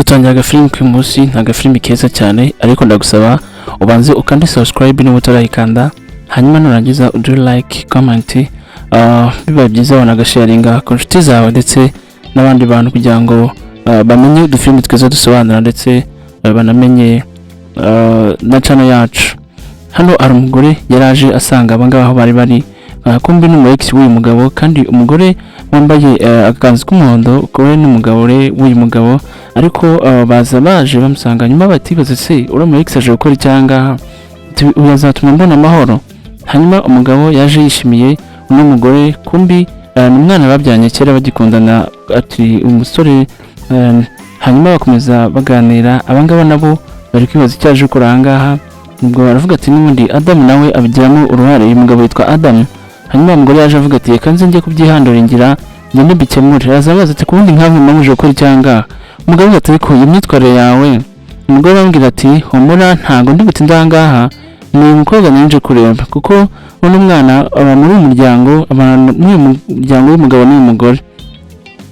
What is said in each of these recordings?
Dutangira agafilimi k'uyu munsi, ni agafilimi keza cyane, ariko ndagusaba ubanze ukande subscribe niba utarayikanda, hanyuma nurangiza uduhe like, comment, bibaye byiza wanagasharinga ku nshuti zawe ndetse n'abandi bantu kugira ngo bamenye udufilimi twiza dusobanura, ndetse banamenye na channel yacu. Hano hari umugore yaraje asanga abangaba aho bari bari, kumbi ni umu ex w'uyu mugabo, kandi umugore wambaye agakanzu k'umuhondo we n'umugabo w'uyu mugabo, ariko baza baje bamusanga nyuma batibaza: "Se uriya mu ex aje gukora iki aha ngaha? Uyu azatuma mbona amahoro?" Hanyuma umugabo yaje yishimiye uno mugore, kumbi ni umwana babyanye kera bagikundana, ati umusore. Hanyuma bakomeza baganira. Abangaba nabo bari kwibaza icyo aje gukora aha ngaha. Ubwo baravuga ati n'ubundi Adamu nawe abigiramo uruhare. Uyu mugabo yitwa Adamu. Hanyuma umugore yaje avuga ati: "Reka nze njye kubyihanduringira, ngende mbikemure." Araza abaza ati: "Kubundi nkamwe muje gukora iki aha ngaha?" Umugabo ati: "Ariko iyo myitwarire yawe?" Umugore arambwira ati: "Humura, ntabwo ndi butinde aha ngaha, ni umukobwa nje kureba, kuko uno mwana aba muri uyu muryango, aba muri uyu muryango w'umugabo n'uyu mugore."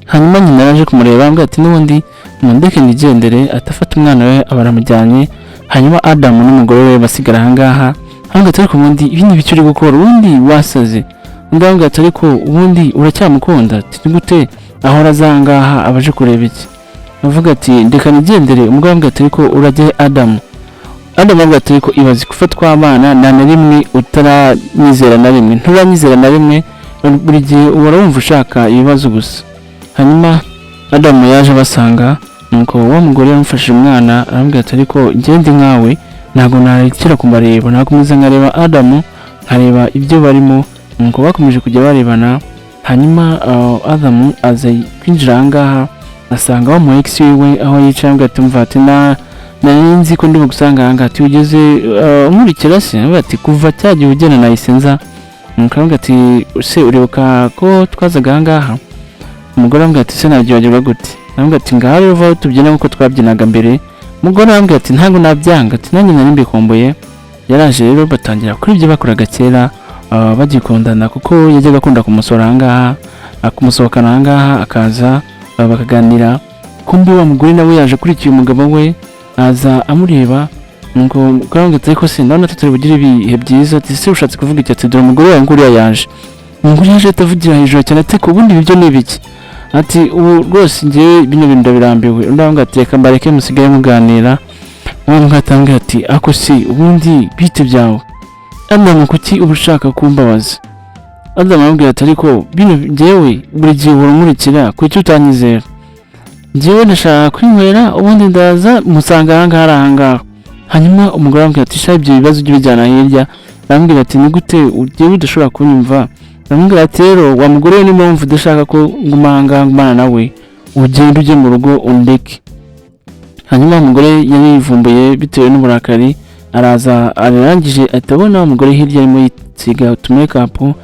Hanyuma nyina yaje kumureba, ambwira ati: "N'ubundi mundeke nigendere." Atafata umwana we aba aramujyanye. Hanyuma Adamu n'umugore we basigara aha ngaha. Arambwira ati: "Ariko ubundi ibi ni ibiki uri gukora? Ubundi wasaze?" Undi arambwira ati: "Ariko ubundi uracyamukunda?" Ati: "Ni gute ahora aza aha ngaha, abaje kureba iki?" Avuga ati: "Ndeka nigendere." Umugore arambwira ati: "Ariko urajya, Adamu?" Adamu avuga ati: "Ariko ibaze kufa twabana nta na rimwe utaranyizera, na rimwe nturanyizera, na rimwe, buri gihe uhora wumva ushaka ibibazo gusa." Hanyuma Adamu yaje abasanga, nuko wa mugore yamufashije umwana, arambwira ati: "Ariko ngende nkawe ntabwo narekera kubareba, nakomeza nkareba Adamu, nkareba ibyo barimo." Nuko bakomeje kujya barebana. Hanyuma Adamu aza kwinjira aha ngaha, asanga wa mu ex wiwe aho yicaye. Ambwira ati: "Umva," ati, "na nari nzi ko ndi bugusanga aha ngaha." Ati: "Ugeze unkurikira se?" Aravuga ati: "Kuva cya gihe ugenda nahise nza." Nuko aravuga ati: "Se uribuka ko twazaga aha ngaha?" Umugore arambwira ati: "Se nabyibagirwa gute?" Arambwira ati: "Ngaho rero vaho tubyina nk'uko twabyinaga mbere." Umugore arambwira ati: "Ntabwo nabyanga," ati: "Nanjye nari mbikumbuye." Yaraje rero batangira kuri ibyo bakoraga kera bagikundana, kuko yajyaga akunda kumusura aha ngaha, kumusohokana aha ngaha, akaza bakaganira. Kumbi wa mugore nawe yaje akurikiye umugabo we, aza amureba. Nuko umugore aramubwira ati: "Ariko se ndabona tutari bugire ibihe byiza." Ati: "Se ushatse kuvuga iki?" Ati: "Dore umugore wawe nguriya yaje." Umugore yaje atavugira hejuru cyane ati: "Ubundi ibyo ni ibiki?" Ati: "Ubu rwose njyewe bino bintu ndabirambiwe." Undi aravuga ati: "Reka mbareke musigaye muganira." Uwo mugabo atambwira ati: "Ako si ubundi bite byawe, Adamu? Kuki uba ushaka kumbabaza?" Adamu aramubwira ati: "Ariko bino njyewe buri gihe uhora unkurikira, kuki utanyizera? Njyewe ndashaka kwinywera, ubundi ndaza musanga aha ngaha, ari aha ngaha." Hanyuma umugore aramubwira ati: "Sha, ibyo bibazo ujye ubijyana hirya." Arambwira ati: "Ni gute ujyewe udashobora kunyumva?" Aramubwira ati: "Rero wa mugore we, niba wumva udashaka ko nguma aha ngaha ngumana nawe, ugende ujye mu rugo undeke." Hanyuma umugore yari yivumbuye bitewe n'uburakari, araza arangije ahita abona wa mugore hirya arimo yisiga utumekapu.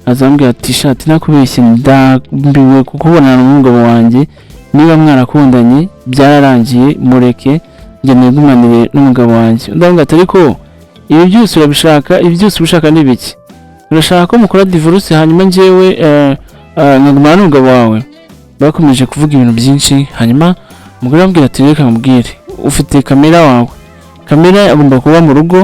Aza amubwira ati: "Shati, nakubeshye, ndambiwe kukubonana n'umugabo wanjye. Niba mwarakundanye byararangiye, mureke njye nigumanire n'umugabo wanjye." Undi aramubwira ati: "Ariko ibi byose urabishaka? Ibi byose ubishaka ni ibiki? Urashaka ko mukora divorce, hanyuma njyewe nkagumana n'umugabo wawe?" Bakomeje kuvuga ibintu byinshi. Hanyuma umugore aramubwira ati: "Reka nkubwire, ufite Kamera wawe, Kamera agomba kuba mu rugo."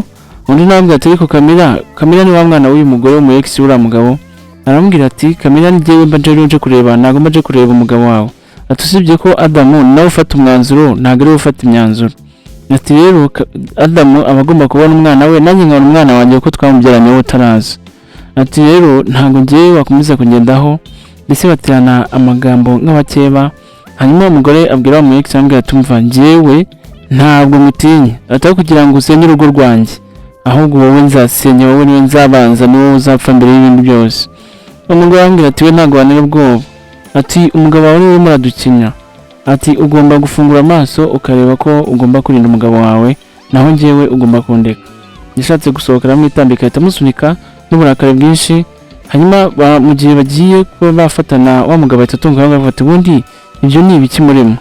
Undi nawe aramubwira ati: "Ariko Kamera, Kamera ni wa mwana w'uyu mugore w'umu ex w'uriya mugabo." Aramubwira ati: "Kamera ni njyewe mba nje kureba, ntabwo mba nje kureba umugabo wawe." Ati: "Usibye ko Adamu nawe ufata umwanzuro, ntabwo ari we ufata imyanzuro." Ati: "Rero Adamu aba agomba kubona umwana we, nanjye nkabona umwana wanjye, kuko twamubyaranye wowe utaraza." Ati: "Rero ntabwo ngewe wakomeza kugendaho." Ndetse baterana amagambo nk'abakeba. Hanyuma umugore abwira wa mu ex, aramubwira ati: "Umva, njyewe ntabwo mutinya, atari kugira ngo usenye urugo rwanjye, ahubwo wowe nzasenya, wowe niwe nzabanza, ni wowe uzapfa mbere y'ibindi byose." Umugore aramubwira ati: "We ntabwo wantera ubwoba." Ati: "Umugabo wawe niwe urimo uradukina." Ati: "Ugomba gufungura amaso ukareba ko ugomba kurinda umugabo wawe, naho njyewe ugomba kundeka." Yashatse gusohoka, aramwitambika, ahita amusunika n'uburakari bwinshi. Hanyuma mu gihe bagiye kuba bafatana, wa mugabo ahita atunga aho, ati: "Ubundi ibyo ni ibiki murimo?"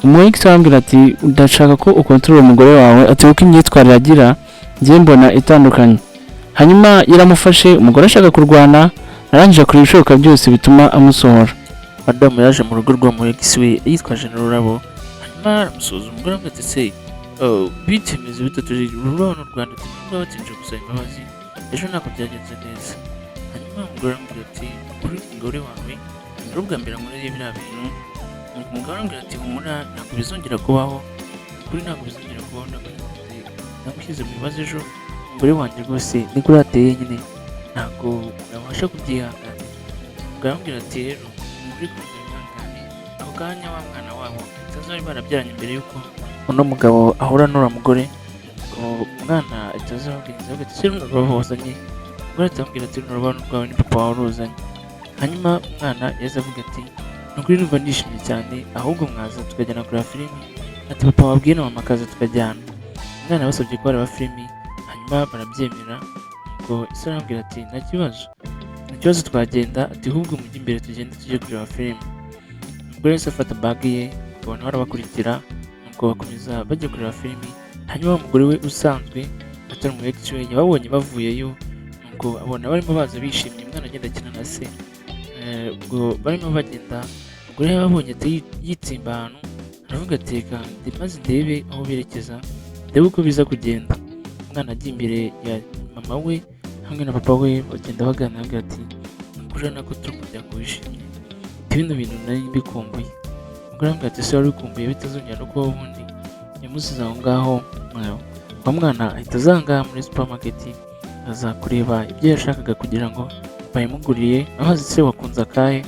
Umu ex arambwira ati: "Ndashaka ko ukontorora umugore wawe," ati, "kuko imyitwarire agira njye mbona itandukanye." Hanyuma yaramufashe, umugore ashaka kurwana, arangije akora ibishoboka byose bituma amusohora. Adamu yaje mu rugo rwa mu ex we yitwaje n'ururabo. Hanyuma Hanyuma aramusuhuza. Umugore aramubwira ati: "Se bite, bimeze bite? Turi ururabo n'u Rwanda." Ati: "Nubwo batinje gusaba imbabazi, ejo ntabwo byagenze neza." Hanyuma umugore aramubwira ati: "Kuri umugore wawe ari ubwa mbere ankoreye biriya bintu." Nuko umugabo aramubwira ati: "Humura, ntabwo bizongera kubaho, ukuri ntabwo bizongera kubaho, ndakwinginze, nagushyize mu bibazo ejo. Umugore wanjye rwose niko urateye nyine, ntabwo nabasha kubyihanganira." Umugabo aramubwira ati: "Rero ni ukuri, komeza wihangane." Ako kanya wa mwana wabo ahita bari barabyaranye mbere y'uko uno mugabo ahura n'uriya mugore. Ubwo umwana ahita aza ababwira ati: "Se runo rurabo wazanye?" Umugore ahita amubwira ati: "Runo rurabo ni urwawe, ni papa wawe uruzanye." Hanyuma umwana yahise avuga ati: "Ni ukuri numva ndishimye cyane, ahubwo mwaza tukajyana kureba filimi." Ati: "Papa wabwiye na mama akaza tukajyana." Umwana yabasabye ko bareba filimi, hanyuma barabyemera. Ubwo ise aramubwira ati: "Nta kibazo, nta kibazo, twagenda." Ati: "Ahubwo mujye imbere, tugende tujye kureba filimi." Umugore yahise afata bag ye, ubwo nawe arabakurikira, nuko bakomeza bajya kureba filimi. Hanyuma umugore we usanzwe atari umu ex we yababonye bavuyeyo, nuko abona barimo baza bishimye, umwana agenda akina na se. Ubwo barimo bagenda, umugore yababonye ati yitsimba ahantu, aravuga ati: "Reka maze ndebe aho berekeza, ndebe uko biza kugenda." Umwana agiye imbere ya mama we hamwe na papa we, bagenda baganira, avuga ati: "Ukuri urabona ko turi umuryango wishimye." Ati: "Bino bintu nari mbikumbuye." Umugore aramubwira ati: "Ese wari ubikumbuye bitazongera no kubaho ubundi?" Yamusize aho ngaho. Wa mwana ahita aza aha ngaha muri supermarket, aza kureba ibyo yashakaga kugira ngo bayimuguriye. Abaza: "Se wakunze akahe?"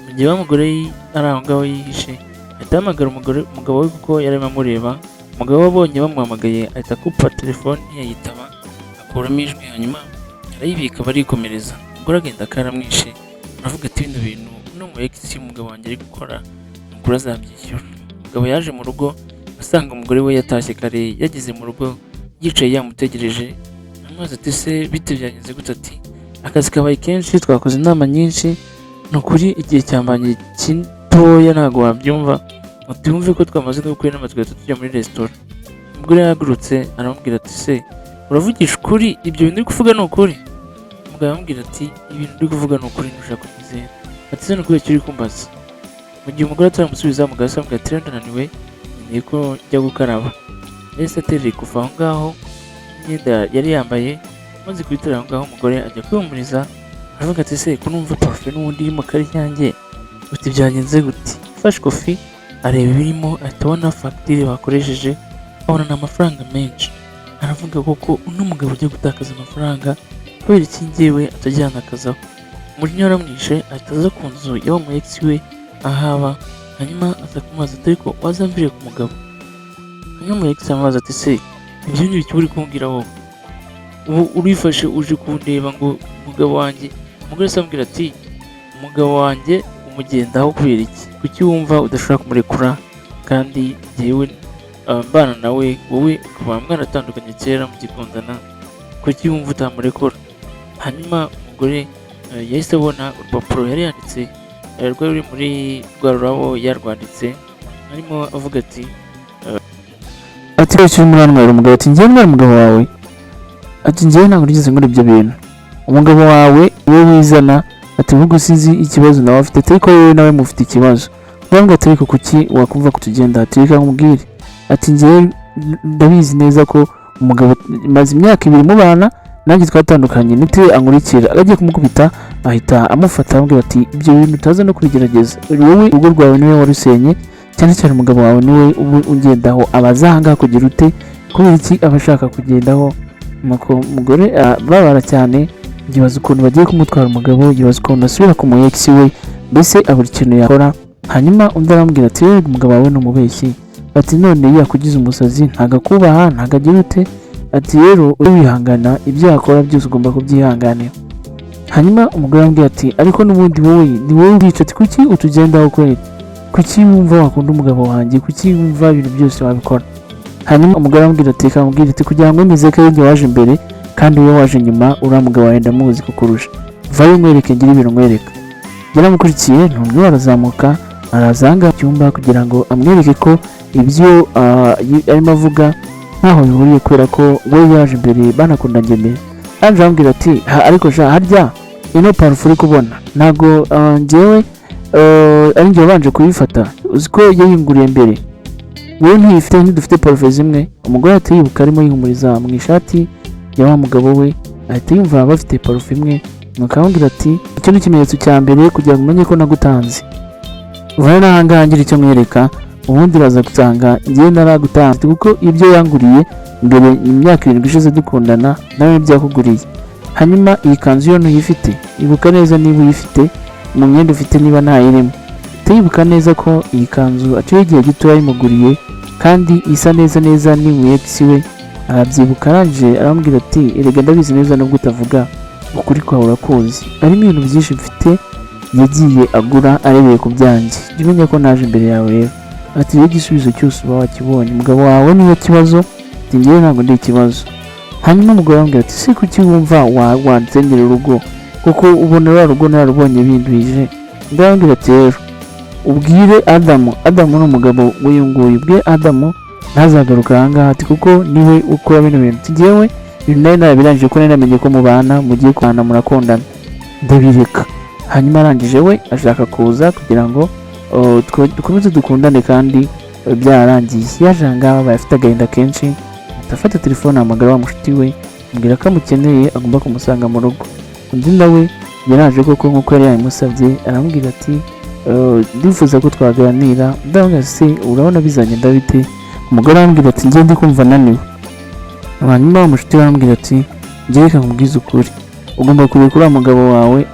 Mu gihe wa mugore ari aho ngaho yihishe, ahita ahamagara umugore, umugabo we, kuko yari arimo amureba. Umugabo we abonye bamuhamagaye, ahita akupa telefone, ntiyayitaba, akuramo ijwi, hanyuma arayibika, barikomereza. Umugore agenda akaramwishe, aravuga ati: "Bino bintu uno mu ex umugabo wanjye ari gukora, ni ukuri azabyishyura." Umugabo yaje mu rugo asanga umugore we yatashye kare, yageze mu rugo yicaye yamutegereje. Aramubaza ati: "Se bite, byagenze gute?" Ati: "Akazi kabaye kenshi, twakoze inama nyinshi, ni ukuri igihe cyambanye gitoya, ntabwo wabyumva." Ati: "Wumve ko twamaze no gukora inama, tugahita tujya muri resitora." Umugore yahagurutse aramubwira ati: "Se uravugisha ukuri? Ibyo bintu uri kuvuga ni ukuri?" Umugabo aramubwira ati: "Ibintu uri kuvuga ni ukuri, ntushaka kunyizera." Ati: "Se ni ukubera icyo uri kumbaza?" Mu gihe umugore ataramusubiza, umugabo ahise amubwira ati: "Rero ndananiwe, nkeneye ko njya gukaraba." Yahise aterera ikufa aho ngaho imyenda yari yambaye. Amaze kuyiterera aho ngaho, umugore ajya kwihumuriza, aravuga ati: "Se ko numva parufe n'ubundi iri mu kari yanjye, uti byagenze gute?" Afashe kofi areba ibirimo, ahita abona fagitire bakoresheje, abona ni amafaranga menshi. Aravuga: "Koko uno mugabo ugiye gutakaza amafaranga kubera iki njyewe atajyana akazaho?" Umujinya waramwishe, ahita aza ku nzu y'uwo mu ex we ahaba, hanyuma aza kumubaza ati: "Ariko wazamviriye ku mugabo?" Hanyuma umu ex aramubaza ati: "Se ibyo ni ibiki uri kumbwira wowe? Ubu urifashe uje kundeba ngo umugabo wanjye?" Umugore se amubwira ati: "Umugabo wanjye umugendaho kubera iki? Kuki wumva udashobora kumurekura kandi jyewe mbana nawe, wowe ukaba mwaratandukanye kera mugikundana? Kuki wumva utamurekura?" Hanyuma umugore yahise abona urupapuro yari yanditse, rwari ruri muri rwa rurabo yarwanditse, arimo avuga ati Ati: "Wese urimo urantwara umugabo?" Ati: "Njyewe ntwara umugabo wawe?" Ati: "Njyewe ntabwo nigeze nkora ibyo bintu. Umugabo wawe we wizana." Ati: "Ahubwo sinzi ikibazo nawe afite." Ati: "Ariko wowe nawe mufite ikibazo." Ndavuga ati: "Ariko kuki wakumva ko tugenda?" Ati: "Reka nkubwire." Ati: "Njyewe ndabizi neza ko umugabo maze imyaka 2 mubana, nanjye twatandukanye nite ankurikira." Agiye kumukubita, ahita amufata, aramubwira ati: "Ibyo bintu utaza no kubigerageza. Wowe urugo rwawe niwe warusenye, cyane cyane umugabo wawe niwe uba ugendaho. Abaza ahangaha kugira ute? Kubera iki aba ashaka kugendaho?" Nuko umugore ababara cyane, yibaza ukuntu bagiye kumutwara umugabo, yibaza ukuntu asubira ku mu ex we, mbese abura ikintu yakora. Hanyuma undi aramubwira ati: "Rero umugabo wawe ni umubeshyi." Ati: "None yakugize umusazi, ntabwo akubaha, ntabwo agira ute." Ati: "Rero ujye wihangana, ibyo yakora byose ugomba kubyihanganira." Hanyuma umugore aramubwira ati: "Ariko n'ubundi wowe ni wowe wica." Ati: "Kuki utugendaho kweri? Kuki wumva wakunda umugabo wanjye? Kuki wumva ibintu byose wabikora?" Hanyuma umugore aramubwira ati: "Reka nkubwire." Ati: "Kugira ngo wemeze ko ari njye waje mbere kandi wowe waje nyuma, uriya mugabo wawe ndamuzi kukurusha. Vayo nkwereke, ngire ibintu nkwereka." Yaramukurikiye, ntumwe arazamuka, araza ahangaha mu cyumba kugira ngo amwereke ko ibyo arimo avuga ntaho bihuriye, kubera ko we yaje mbere, banakundanye mbere. Ange aramubwira ati: "Ariko sha, harya ino parufe uri kubona ntabwo njyewe ari njye wabanje kuyifata? Uzi ko yayinguriye mbere?" Wowe ntuyifite? Ntidufite parufe zimwe? Umugore ahita yibuka arimo yihumuriza mu ishati ya wa mugabo we, ahita yumva bafite parufe imwe. Nuko aramubwira ati: "Icyo ni ikimenyetso cya mbere kugira ngo umenye ko nagutanze. Vayo n'ahangaha ngira icyo mwereka, ubundi uraza gusanga ngewe naragutanze, kuko ibyo yanguriye mbere mu myaka 7 ishize dukundana nawe byakuguriye. Hanyuma iyi kanzu yo ntuyifite? Ibuka neza niba uyifite mu myenda ufite, niba ntayirimo." Yibuka neza ko iyi kanzu aciye igihe gito yayimuguriye kandi isa neza neza n'imu ex we. Arabyibuka, arangije aramubwira ati: "Erega ndabizi neza, nubwo utavuga ukuri kwawe urakuzi, harimo ibintu byinshi mfite yagiye agura arebeye ku byanjye. Jya umenya ko naje imbere yawe rero." Ati: "Rero igisubizo cyose uba wakibonye, umugabo wawe niwe kibazo." Ati: "Njyewe ntabwo ndi ikibazo." Hanyuma umugore aramubwira ati: "Se kuki wumva wansenyera urugo, kuko ubona ruriya rugo nararubonye binduhije?" Undi aramubwira ati: "Rero ubwire Adamu." Adamu ni umugabo w'uyu nguyu. "Ubwire Adamu ntazagaruka ahangaha," ati, "kuko niwe ukora bino bintu." Ati: "Njyewe ibintu nari narabirangije, ko nari namenye ko mubana, mugiye kubana, murakundana, ndabireka. Hanyuma arangije we ashaka kuza kugira ngo dukomeze dukundane kandi byararangiye." Yaje ahangaha abaye afite agahinda kenshi, ahita afata telefone ahamagara wa mushuti we, amubwira ko amukeneye, agomba kumusanga mu rugo. Undi nawe yaraje koko nk'uko yari yabimusabye, aramubwira ati: "Ndifuza ko twaganira." Undi aramubwira ati: "Se urabona bizagenda bite?" Umugore aramubwira ati: "Njye ndi kumva naniwe." Hanyuma wa mushuti we aramubwira ati: "Njye reka nkubwize ukuri, ugomba kureka uriya mugabo wawe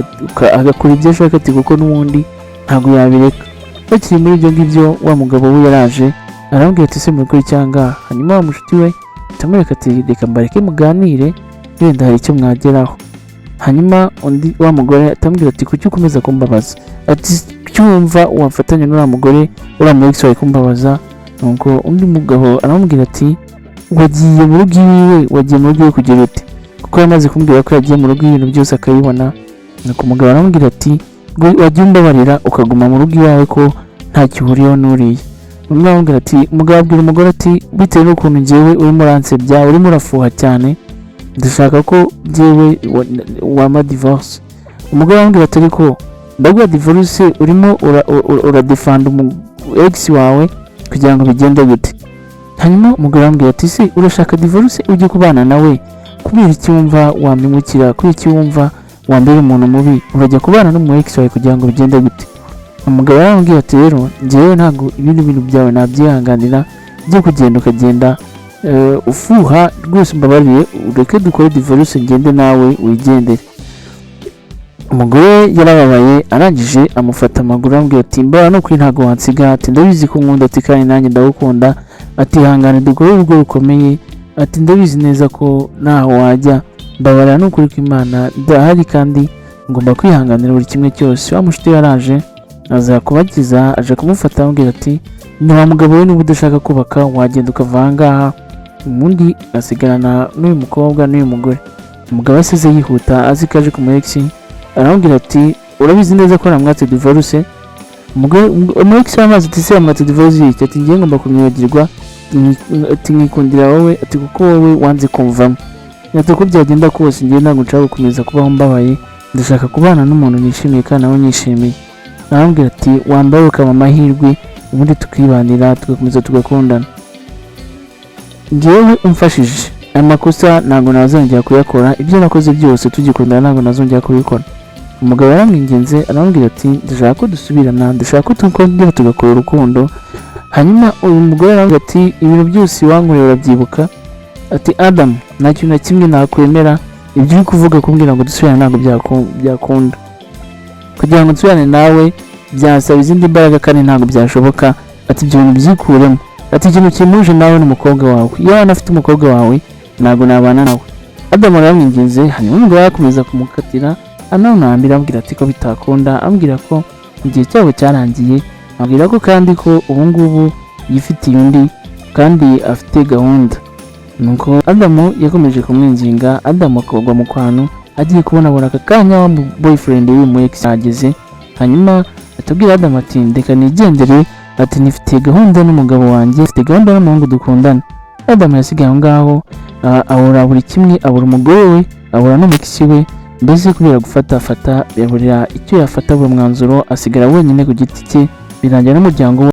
agakora ibyo ashaka," ati, "kuko n'ubundi ntabwo yabireka." Bakiri muri ibyo ngibyo, wa mugabo we yaraje, aramubwira ati: "Se muri cyangwa?" Hanyuma wa mushuti we atamureka, ati: "Reka mbareke muganire, wenda hari icyo mwageraho." Hanyuma undi wa mugore atamubwira ati: "Kuki ukomeza kumbabaza?" Ati: "Kuki wumva wafatanya n'uriya mugore, uriya mu ex wawe, kumbabaza?" Nuko undi mugabo aramubwira ati: "Wagiye mu rugo iwiwe, wagiye mu rugo iwe kugira ute?" Kuko yamaze kumubwira ko yagiye mu rugo ibintu byose akabibona. Nuko umugabo aramubwira ati: "Wagiye umbabarira ukaguma mu rugo iwawe, ko ntacyo uhuriyeho n'uriya?" Undi aramubwira ati, umugabo abwira umugore ati: "Bitewe n'ukuntu njyewe urimo uransebya, urimo urafuha cyane, ndashaka ko njyewe wampa divorce." Umugore aramubwira ati: "Ariko ndaguha divorce, urimo uradefanda umu ex wawe kugira ngo bigende gute?" Hanyuma umugore aramubwira ati: "Se urashaka divorce ujye kubana nawe? Kubera iki wumva wamwimukira? Kubera iki wumva wambera umuntu mubi? Urajya kubana n'umu ex wawe kugira ngo bigende gute?" Umugabo aramubwira ati: "Rero njyewe ntabwo ibindi bintu byawe nabyihanganira byo kugenda ukagenda ufuha. Rwose mbabarire ureke dukore divorce, ngende nawe wigendere." Umugore yarababaye, arangije amufata amaguru, aramubwira ati: "Mbara nukuri ntabwo wansiga," ati, "ndabizi ko nkunda," ati, "kandi nanjye ndagukunda," ati, "hangane dukore urugo rukomeye," ati, "ndabizi neza ko ntaho wajya. Mbabarira nukuri ko Imana ndahari kandi ngomba kwihanganira buri kimwe cyose." Wa mushuti yaraje aza kubakiza, aje kumufata, amubwira ati: "Ni wa mugabo we, niba udashaka kubaka wagenda ukava aha ngaha." Ubundi asigarana n'uyu mukobwa n'uyu mugore. Umugabo asize yihuta, azi ko aje ku mu ex, aramubwira ati: "Urabizi neza ko namwatse divorce." Umugore, umu ex w'amazi, ati: "Se wamwatse divorce iki?" Ati: "Ngiye ngomba kumwibagirwa," ati, "nkikundira wowe," ati, "kuko wowe wanze kumvamo." Ati: "Uko byagenda kose ngiye ntabwo nshaka gukomeza kubaho mbabaye, ndashaka kubana n'umuntu nishimiye kandi nawe nyishimiye." Aramubwira ati: "Wambaye ukaba amahirwe, ubundi tukibanira, tugakomeza tugakundana. Njyewe umfashije, aya makosa ntabwo nazongera kuyakora. Ibyo nakoze byose tugikundana ntabwo nazongera kubikora." Umugabo yaramwinginze, aramubwira ati: "Ndashaka ko dusubirana, ndashaka ko twongera tugakora urukundo." Hanyuma uyu mugore aramubwira ati: "Ibintu byose wankoreye urabyibuka?" Ati: "Adam, nta kintu na kimwe nakwemera. Ibyo uri kuvuga kumbwira ngo dusubirane ntabwo byakunda. Kugira ngo nsubirane nawe byasaba izindi mbaraga kandi ntabwo byashoboka." Ati: "Ibyo bintu byikuremo." Ati: "Ikintu kimuje nawe n'umukobwa wawe, iyo waba afite umukobwa wawe ntabwo nabana nawe." Adamu aramwinginze, hanyuma umugore arakomeza kumukatira, anamwambira, amubwira ati ko bitakunda, ambwira ko igihe cyabo cyarangiye, ambwira ko kandi ko ubu ngubu yifitiye undi kandi afite gahunda. Nuko Adamu yakomeje kumwinginga, Adamu akagwa mu kwantu. Agiye kubona abona aka kanya wa boyfriend w'uyu mu ex yageze, hanyuma atubwira Adamu ati: "Ndeka nigendere," ati, "nifitiye gahunda n'umugabo wanjye, mfite gahunda n'umuhungu dukundana." Adamu yasigaye aho ngaho, abura buri kimwe, abura umugore we, abura n'umu ex we, mbese kubera gufatafata yaburira icyo yafata buri mwanzuro, asigara wenyine ku giti cye, birangira n'umuryango we.